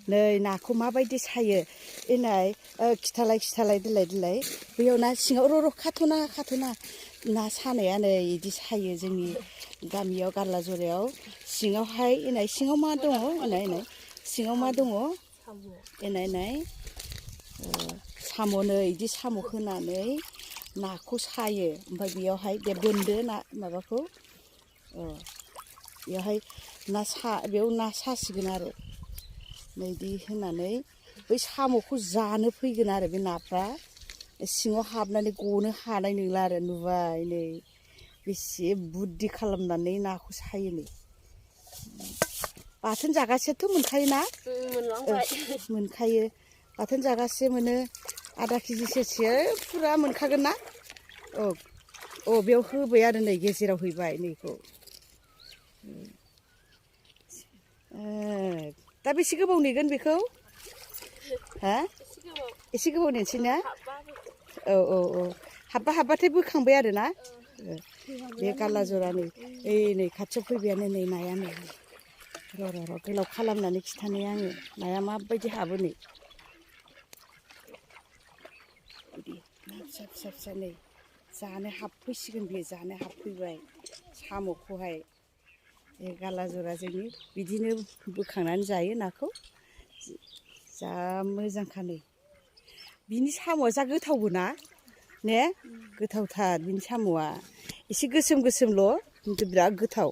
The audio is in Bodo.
नै नाखौ माबायदि सायो इनाय खिथालाय देलाय बैयाव ना सिङाव र' खाथ'ना ना सानाया नै इदि सायो जोंनि गामियाव गारलाजरायाव सिङावहाय इनाय सिङाव मा दङ इनाय सिङाव मा दङ इनाय साम'नो इदि साम' होनानै नाखौ सायो ओमफ्राय बेयावहाय बे बोनदो ना माबाखौ बेयावहाय बेयाव ना सासिगोन आरो नै इदि होनानै बै साम'खौ जानो फैगोन आरो बे नाफ्रा सिङाव हाबनानै गनो हानाय नंला आरो नुबाय नै बेसे बुद्धि खालामनानै नाखौ सायो नै बाथोन जागासेथ' मोनखायोना मोनखायो बाथोन जागासे मोनो आधा केजि सेरसे फुरा मोनखागोन ना बेयाव होबाय आरो नै गेजेराव हैबाय नैखौ दा बेसे गोबाव नेगोन बेखौ हा एसे गोबाव नेनोसै ना औ हाबबाथाय बोखांबाय आरो ना बे गारलाजरा नै खाथियाव फैबायानो नै नाया नै र' गोलाव खालामनानै खिथानि आङो नाया माबायदि हाबो नै बिदि ना फिसा नै जानो हाबफैसिगोन बेयो जानो हाबफैबाय साम'खौहाय गारलाजराजोंनि बिदिनो बोखांनानै जायो नाखौ जा मोजांखा नै बिनि साम'आ जा गोथावबो ना ने गोथावथार बिनि साम'आ एसे गोसोमल' खिन्थु बिराद गोथाव